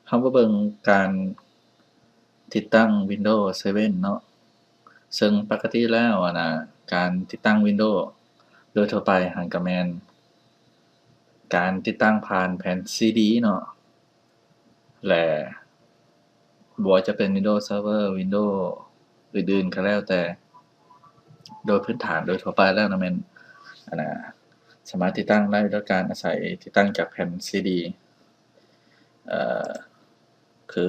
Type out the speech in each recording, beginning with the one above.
ເຮົາມາເບິ່ງການຕິດຕັ້ງ Windows ເຊເວັນ ເນາະ. ເຊິ່ງປົກກະຕິແລ້ວຫັ້ນນະ ການຕິດຕັ້ງ Windows ໂດຍທົ່ວໄປຫັ້ນກະແມ່ນການຕິດຕັ້ງຜ່ານແຜ່ນຊີດີເນາະ ແລະ ບໍ່ວ່າຈະເປັນ Windows Server Windows ອື່ນໆ ກະແລ້ວແຕ່ ໂດຍພື້ນຖານໂດຍທົ່ວໄປແລ້ວນະແມ່ນ ອັນນະ ສາມາດຕິດຕັ້ງໄດ້ໂດຍການອາໄສຕິດຕັ້ງຈາກແຜ່ນຊີດີ ເອີ ຄື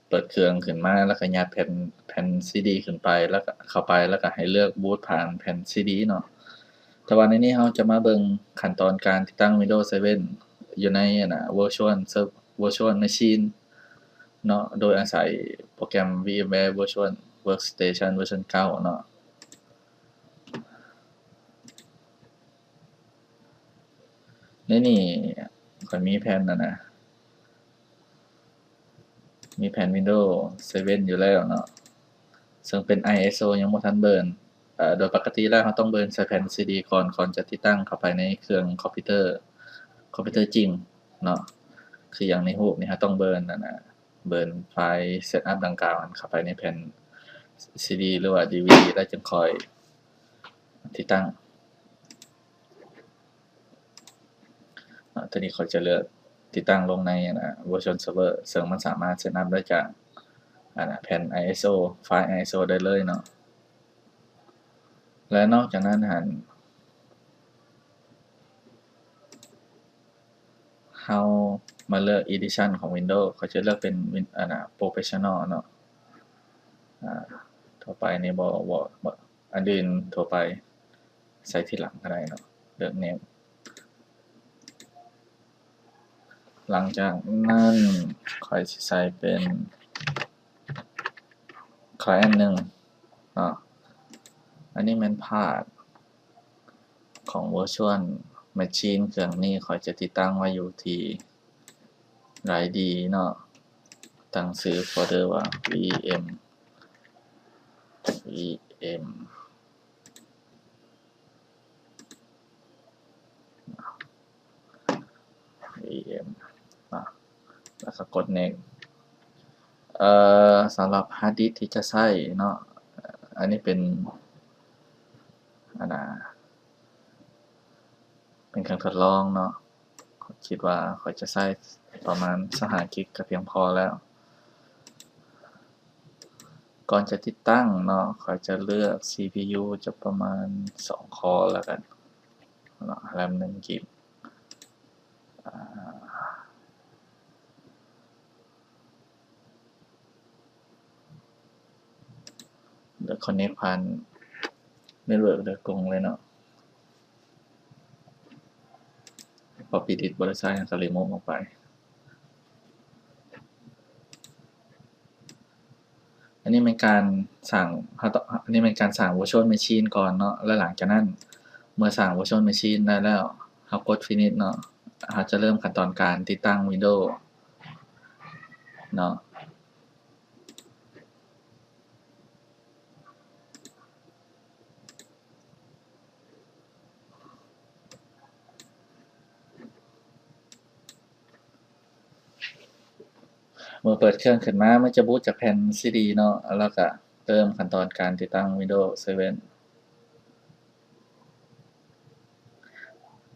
ເປີດເຄື່ອງຂຶ້ນມາ ແລ້ວກະຫຍັດແຜ່ນ ແຜ່ນຊີດີຂຶ້ນໄປ ແລ້ວກະເຂົ້າໄປ ແລ້ວກະໃຫ້ເລືອກບູດຜ່ານແຜ່ນຊີດີເນາະ. ແຕ່ວ່າໃນນີ້ເຮົາຈະມາເບິ່ງຂັ້ນຕອນການຕິດຕັ້ງ Windows ເຊເວັນ ຢູ່ໃນ ອັນນະ Virtual Serv- Virtual Machine ເນາະ ໂດຍອາໄສໂປຣແກຣມ VMware Virtual Workstation ເວີຊັນເກົ້າເນາະ. ໃນນີ້ຂ້ອຍມີແຜ່ນ ອັນນະ ມີແຜ່ນ Windows ເຊເວັນ ຢູ່ແລ້ວເນາະ ເຊິ່ງເປັນ ISO ຍັງບໍ່ທັນເບີນ. ເອີ ໂດຍປົກກະຕິແລ້ວເຮົາຕ້ອງເບີນໃສ່ແຜ່ນຊີດີກ່ອນ ກ່ອນຈະຕິດຕັ້ງເຂົ້າໄປໃນເຄື່ອງຄອມພິວເຕີ ຄອມພິວເຕີຈິງເນາະ. ຄືຢ່າງໃນຮູບນີ້ເຮົາຕ້ອງເບີນ ອັນນະ ເບີນໄຟລ໌ເຊັດອັບດັ່ງກ່າວຫັ້ນເຂົ້າໄປໃນແຜ່ນຊີດີ ຫຼືວ່າ ດີວີດີ ແລ້ວຈຶ່ງຄ່ອຍຕິດຕັ້ງ. ອາ ໂຕນີ້ຂ້ອຍຈະເລືອກຕິດຕັ້ງລົງໃນ ອັນນະ Virtual Server ເຊິ່ງມັນສາມາດເຊັດອັບໄດ້ຈາກ ອັນນະ ແຜ່ນ ISO ໄຟລ໌ ISO ໄດ້ເລີຍເນາະ. ແລະ ນອກຈາກນັ້ນຫັ້ນ ເຮົາມາເລືອກ Edition ຂອງ Windows ຂ້ອຍຈະເລືອກເປັນ Win- ອັນນະ Professional ເນາະ. ອາ ທົ່ວໄປນີ້ບໍ່ ບໍ່ ບໍ່ ອັນອື່ນທົ່ວໄປໃສ່ທີຫຼັງກະໄດ້ເນາະ ເລືອກ Next. ຫຼັງຈາກນັ້ນຂ້ອຍຊິໃສ່ເປັນ Client ໜຶ່ງເນາະ. ອັນນີ້ແມ່ນພາດຂອງ Virtual Machine ເຄື່ອງນີ້ຂ້ອຍຈະຕິດຕັ້ງໄວ້ຢູ່ທີ່ ໄດຣຟ໌ດີເນາະ ຕັ້ງຊື່ໂຟລເດີວ່າ VM VM VM ເນາະ ແລ້ວກະກົດ Next. ເອີ ສຳລັບຮາດດິສທີ່ຈະໃຊ້ເນາະ ອັນນີ້ເປັນ ອັນນະ ເປັນເຄື່ອງທົດລອງເນາະ. ຂ້ອຍຄິດວ່າຂ້ອຍຈະໃຊ້ປະມານຊາວຫ້າກິກກະພຽງພໍແລ້ວ. ກ່ອນຈະຕິດຕັ້ງເນາະ ຂ້ອຍຈະເລືອກ ຊີພີຢູ ຈະປະມານສອງຄໍລະກັນເນາະ ແຣມໜຶ່ງກິກ ອາ ແລ້ວ connect ຜ່ານ network ໂດຍກົງເລີຍເນາະ. Floppy disk ບໍ່ໄດ້ໃຊ້ ເຮົາກະ remove ອອກໄປ. ອັນນີ້ແມ່ນການສ້າງ ເຮົາຕ້ອງ ອັນນີ້ແມ່ນການສ້າງ Virtual Machine ກ່ອນເນາະ ແລ້ວຫຼັງຈາກນັ້ນ ເມື່ອສ້າງ Virtual Machine ໄດ້ແລ້ວ ເຮົາກົດ Finish ເນາະ ເຮົາຈະເລີ່ມຂັ້ນຕອນການຕິດຕັ້ງ Windows ເນາະ. ເມື່ອເປີດເຄື່ອງຂຶ້ນມາ ມັນຈະບູດຈາກແຜ່ນຊີດີເນາະ ແລ້ວກະເລີ່ມຂັ້ນຕອນການຕິດຕັ້ງ Windows ເຊເວັນ.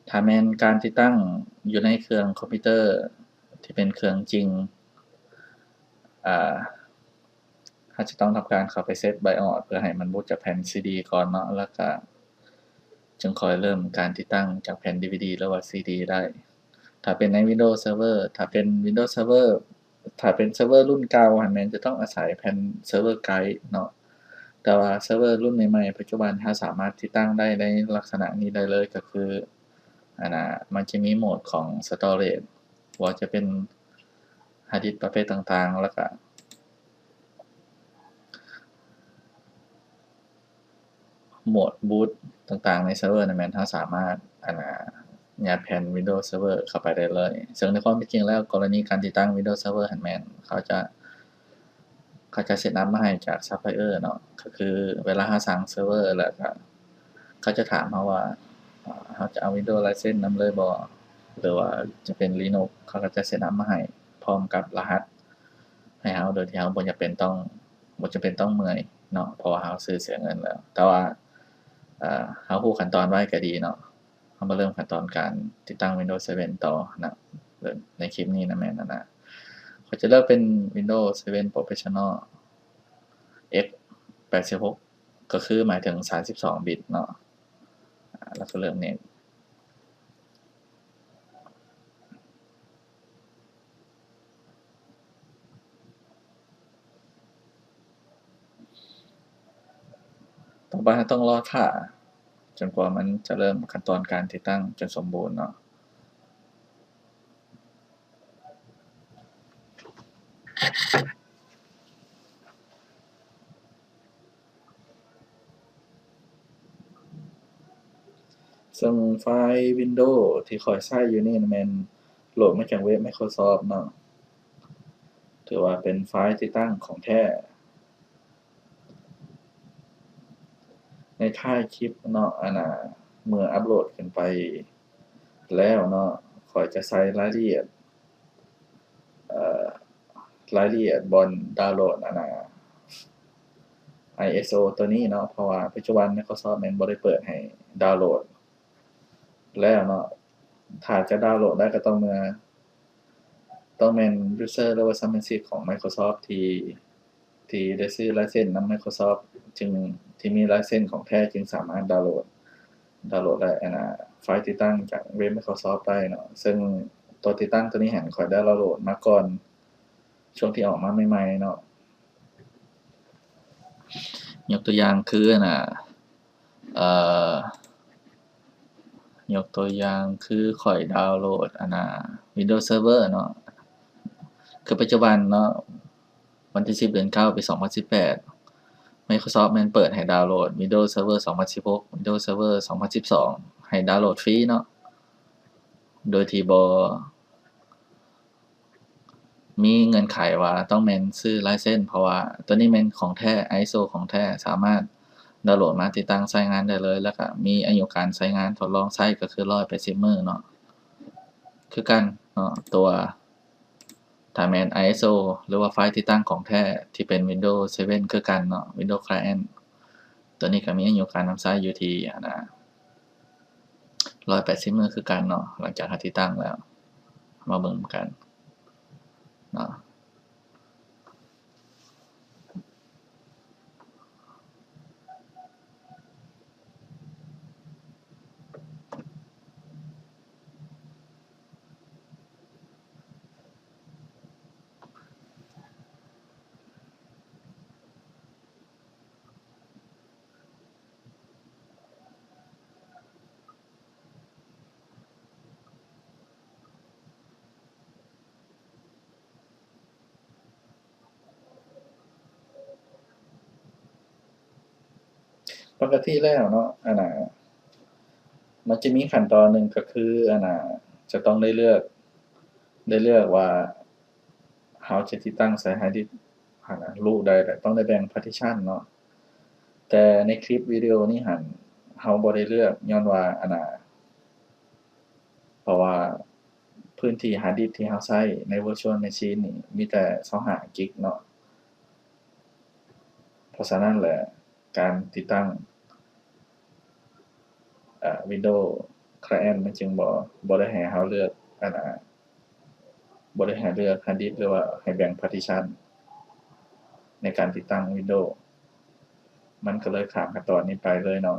ຖ້າແມ່ນການຕິດຕັ້ງຢູ່ໃນເຄື່ອງຄອມພິວເຕີທີ່ເປັນເຄື່ອງຈິງ ອາ ເຮົາຈະຕ້ອງທຳການເຂົ້າໄປເຊັດ BIOS ເພື່ອໃຫ້ມັນບູດຈາກແຜ່ນຊີດີກ່ອນເນາະ ແລ້ວກະຈຶ່ງຄ່ອຍເລີ່ມການຕິດຕັ້ງຈາກແຜ່ນດີວີດີ ຫຼືວ່າຊີດີໄດ້. ຖ້າເປັນໃນ Windows Server ຖ້າເປັນ Windows Server ຖ້າເປັນເຊີເວີລຸ້ນເກົ່າຫັ້ນແມ່ນຈະຕ້ອງອາໄສແຜ່ນເຊີເວີໄກເນາະ ແຕ່ວ່າເຊີເວີລຸ້ນໃໝ່ໆ ປັດຈຸບັນເຮົາສາມາດຕິດຕັ້ງໄດ້ໃນລັກສະນະນີ້ໄດ້ເລີຍ ກະຄື ອັນນະ ມັນຈະມີໂໝດຂອງ storage ບໍ່ວ່າຈະເປັນຮາດດິສປະເພດຕ່າງໆ ແລ້ວກະ ໂໝດບູດຕ່າງໆໃນເຊີເວີນັ້ນແມ່ນເຮົາສາມາດ ອັນນະ ຍັດແຜ່ນ Windows Server ເຂົ້າໄປໄດ້ເລີຍ. ເຊິ່ງໃນຄວາມເປັນຈິງແລ້ວ ກໍລະນີການຕິດຕັ້ງ Windows Server ຫັ້ນແມ່ນເຂົາຈະ ເຂົາຈະເຊັດອັບມາໃຫ້ຈາກ supplier ເນາະ ກະຄືເວລາເຮົາສ້າງເຊີເວີ ແລ້ວກະເຂົາຈະຖາມເຮົາວ່າ ເຮົາຈະເອົາ Windows License ນຳເລີຍບໍ່ ຫຼືວ່າຈະເປັນ Linux ເຂົາກະຈະເຊັດອັບມາໃຫ້. ພ້ອມກັບລະຫັດໃຫ້ເຮົາ ໂດຍທີ່ເຮົາບໍ່ຈຳເປັນຕ້ອງ ບໍ່ຈຳເປັນຕ້ອງເມື່ອຍເນາະ ເພາະວ່າເຮົາຊື້ເສຍເງິນແລ້ວ. ແຕ່ວ່າ ເອີ ເຮົາຮູ້ຂັ້ນຕອນໄວ້ກໍດີເນາະ. ເຮົາມາເລີ່ມຂັ້ນຕອນການຕິດຕັ້ງ Windows ເຊເວັນ ຕໍ່ນະ ໃນຄລິບນີ້ນະ ແມ່ນອັນນະ ຂ້ອຍຈະເລືອກເປັນ Windows ເຊເວັນ Professional ເອັກ ແປດສິບຫົກ ກໍຄືໝາຍເຖິງສາມສິບສອງບິດເນາະ. ອາ ແລ້ວກໍເລືອກ Next. ຕໍ່ໄປເຮົາຕ້ອງລໍຖ້າຈົນກວ່າມັນຈະເລີ່ມຂັ້ນຕອນການຕິດຕັ້ງຈົນສົມບູນເນາະ. ເຊິ່ງໄຟລ໌ Windows ທີ່ຂ້ອຍໃຊ້ຢູ່ນີ້ນະ ແມ່ນໂຫຼດມາຈາກເວັບ Microsoft ເນາະ, ຖືວ່າເປັນໄຟລ໌ຕິດຕັ້ງຂອງແທ້. ໃນທ້າຍຄລິບເນາະ ອັນນ່າ ເມື່ອອັບໂຫຼດຂຶ້ນໄປແລ້ວເນາະ ຂ້ອຍຈະໃສ່ລາຍລະອຽດ ເອີ ລາຍລະອຽດບ່ອນດາວໂຫຼດ ອັນນ່າ ໄອເອສໂອ ຕົວນີ້ເນາະ ເພາະວ່າປັດຈຸບັນ Microsoft ແມ່ນບໍ່ໄດ້ເປີດໃຫ້ດາວໂຫຼດແລ້ວເນາະ. ຖ້າຈະດາວໂຫຼດໄດ້ກໍຕ້ອງເມື່ອ ຕ້ອງແມ່ນ user ຫຼືວ່າ submission ຂອງ Microsoft ທີ່ ທີ່ໄດ້ຊື້ລາຍເຊັນນຳ Microsoft ຈຶ່ງ ທີ່ມີລາຍເຊັນຂອງແທ້ຈຶ່ງສາມາດດາວໂຫຼດ ດາວໂຫຼດໄດ້ ອັນນ່າ ໄຟລ໌ຕິດຕັ້ງຈາກເວັບ Microsoft ໄດ້ເນາະ. ເຊິ່ງຕົວຕິດຕັ້ງຕົວນີ້ຫັ້ນ ຂ້ອຍໄດ້ດາວໂຫຼດມາກ່ອນ ຊ່ວງທີ່ອອກມາໃໝ່ໆເນາະ. ຍົກຕົວຢ່າງຄື ອັນນ່າ ເອີ ຍົກຕົວຢ່າງຄືຂ້ອຍດາວໂຫຼດ ອັນນ່າ Windows Server ເນາະ. ຄືປັດຈຸບັນເນາະ ວັນທີສິບ ເດືອນເກົ້າ ປີສອງພັນສິບແປດ Microsoft ແມ່ນເປີດໃຫ້ດາວໂຫຼດ Windows Server ສອງພັນສິບຫົກ Windows Server ສອງພັນສິບສອງ ໃຫ້ດາວໂຫຼດຟຣີເນາະ ໂດຍທີ່ບໍ່ ມີເງື່ອນໄຂວ່າຕ້ອງແມ່ນຊື້ລາຍເຊັນ ເພາະວ່າຕົວນີ້ແມ່ນຂອງແທ້ ໄອເອສໂອ ຂອງແທ້ ສາມາດດາວໂຫຼດມາຕິດຕັ້ງໃຊ້ງານໄດ້ເລີຍ ແລ້ວກະມີອາຍຸການໃຊ້ງານທົດລອງໃຊ້ກໍຄືຮ້ອຍແປດສິບມື້ເນາະ ຄືກັນເນາະ. ຕົວ ຖ້າແມ່ນ ໄອເອສໂອ ຫຼືວ່າໄຟລ໌ຕິດຕັ້ງຂອງແທ້ທີ່ເປັນ Windows ເຊເວັນ ຄືກັນເນາະ Windows Client ຕົວນີ້ກໍມີອາຍຸການນຳໃຊ້ຢູ່ທີ່ ອັນນ່າ ຮ້ອຍແປດສິບມື້ຄືກັນເນາະ. ຫຼັງຈາກເຮົາຕິດຕັ້ງແລ້ວ ມາເບິ່ງນຳກັນເນາະ. ປົກກະຕິແລ້ວເນາະ ອັນນ່າ ມັນຈະມີຂັ້ນຕອນໜຶ່ງ ກໍຄື ອັນນ່າ ຈະຕ້ອງໄດ້ເລືອກ ໄດ້ເລືອກວ່າ ເຮົາຈະຕິດຕັ້ງໃສ່ຮາດດິສ ຫັ້ນນະ ລູກໃດ ແລະ ຕ້ອງໄດ້ແບ່ງ partition ເນາະ. ແຕ່ໃນຄລິບວິດີໂອນີ້ຫັ້ນ ເຮົາບໍ່ໄດ້ເລືອກ ຍ້ອນວ່າ ອັນນ່າ ເພາະວ່າພື້ນທີ່ຮາດດິສທີ່ເຮົາໃຊ້ໃນ virtual machine ນີ້ມີແຕ່ຊາວຫ້າກິກເນາະ. ເພາະສະນັ້ນແຫຼະ ການຕິດຕັ້ງ ເອີ Windows Client ມັນຈຶ່ງບໍ່ ບໍ່ໄດ້ໃຫ້ເຮົາເລືອກ ອັນນ່າ ບໍ່ໄດ້ໃຫ້ເລືອກຮາດດິສ ຫຼືວ່າໃຫ້ແບ່ງ partition ໃນການຕິດຕັ້ງ Windows ມັນກໍເລີຍຂ້າມຂັ້ນຕອນນີ້ໄປເລີຍເນາະ.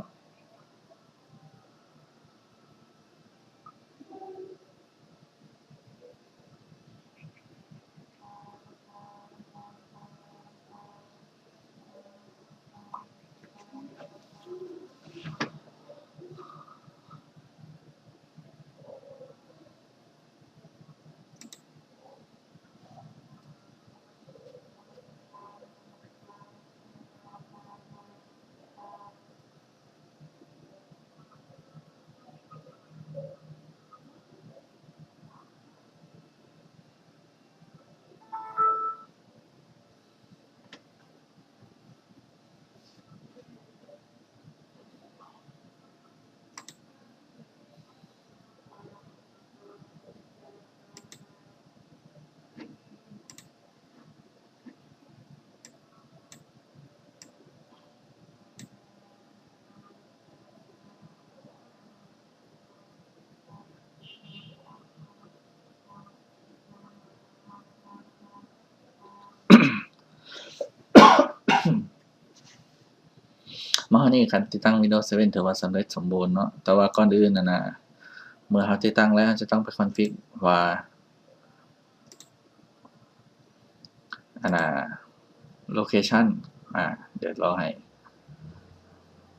ອັນນີ້ການຕິດຕັ້ງ Windows seven ຖືວ່າສຳເລັດສົມບູນເນາະ, ແຕ່ວ່າກ່ອນອື່ນຫັ້ນນະ ເມື່ອເຮົາຕິດຕັ້ງແລ້ວ ເຮົາຈະຕ້ອງໄປຄອນຟິກວ່າ ອັນນ່າ ໂລເຄຊັນ ອາ ດຽວລໍໃຫ້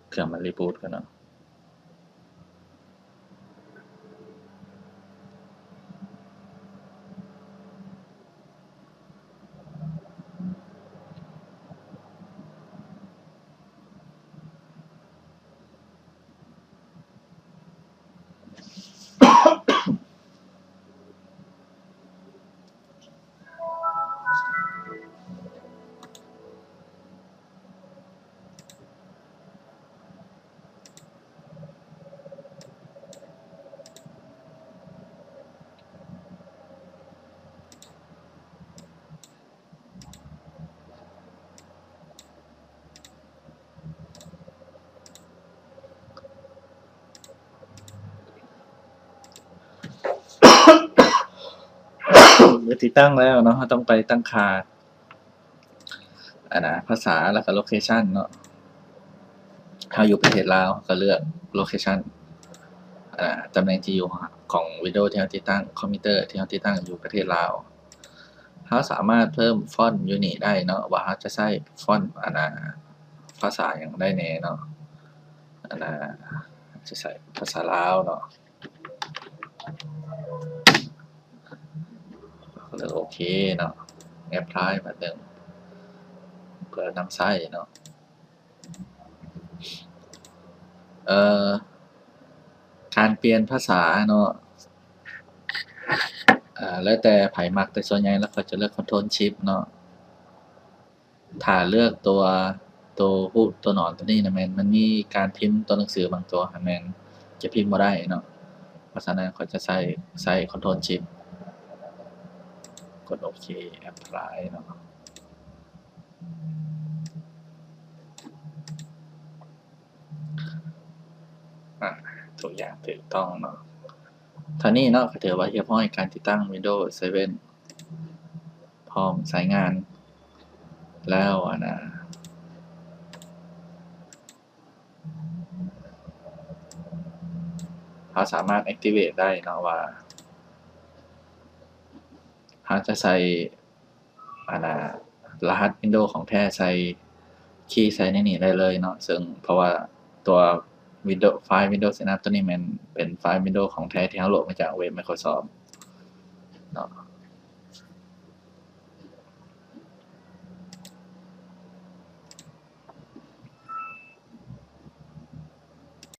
ເຄື່ອງມັນຣີບູດກ່ອນເນາະ. ເມື່ອຕິດຕັ້ງແລ້ວເນາະ ເຮົາຕ້ອງໄປຕັ້ງຄ່າ ອັນນ່າ ພາສາ ແລ້ວກໍໂລເຄຊັນເນາະ. ເຮົາຢູ່ປະເທດລາວ ເຮົາກໍເລືອກໂລເຄຊັນ ອັນນ່າ ຕຳແໜ່ງທີ່ຢູ່ຂອງ Windows ທີ່ເຮົາຕິດຕັ້ງ, ຄອມພິວເຕີທີ່ເຮົາຕິດຕັ້ງຢູ່ປະເທດລາວ. ເຮົາສາມາດເພີ່ມຟອນຢູ່ນີ້ໄດ້ເນາະ ວ່າເຮົາຈະໃຊ້ຟອນ ອັນນ່າ ພາສາຫຍັງໄດ້ແດ່ເນາະ. ອັນນ່າ ຈະໃຊ້ພາສາລາວເນາະ. ເລືອກໂອເຄເນາະ, ແອັບພລາຍບາດໜຶ່ງ ເພື່ອນຳໃຊ້ເນາະ. ເອີ ການປ່ຽນພາສາເນາະ ເອີ ແລ້ວແຕ່ໃຜມັກ, ແຕ່ສ່ວນໃຫຍ່ແລ້ວຂ້ອຍຈະເລືອກ Control Shift ເນາະ. ຖ້າເລືອກຕົວ ຕົວຮູບຕົວໜອນຕົວນີ້ນະ ແມ່ນມັນມີການພິມຕົວໜັງສືບາງຕົວຫັ້ນ ແມ່ນຈະພິມບໍ່ໄດ້ເນາະ. ເພາະສະນັ້ນຂ້ອຍຈະໃຊ້ ໃຊ້ Control Shift ກົດໂອເຄ ແອັບພລາຍເນາະ. ອາ ທຸກຢ່າງຖືກຕ້ອງເນາະ. ເທົ່ານີ້ເນາະ ກໍຖືວ່າຮຽບຮ້ອຍການຕິດຕັ້ງ Windows seven ພ້ອມໃຊ້ງານແລ້ວ. ອັນນ່າ ເຮົາສາມາດ activate ໄດ້ເນາະ ວ່າເຮົາຈະໃສ່ ອັນນ່າ ລະຫັດ Windows ຂອງແທ້ ໃສ່ຄີໃສ່ໃນນີ້ໄດ້ເລີຍເນາະ. ເຊິ່ງເພາະວ່າຕົວ Windows ໄຟລ໌ Windows Signup ຕົວນີ້ແມ່ນເປັນໄຟລ໌ Windows ຂອງແທ້ທີ່ເຮົາໂຫຼດມາຈາກເວັບ Microsoft ເນາະ.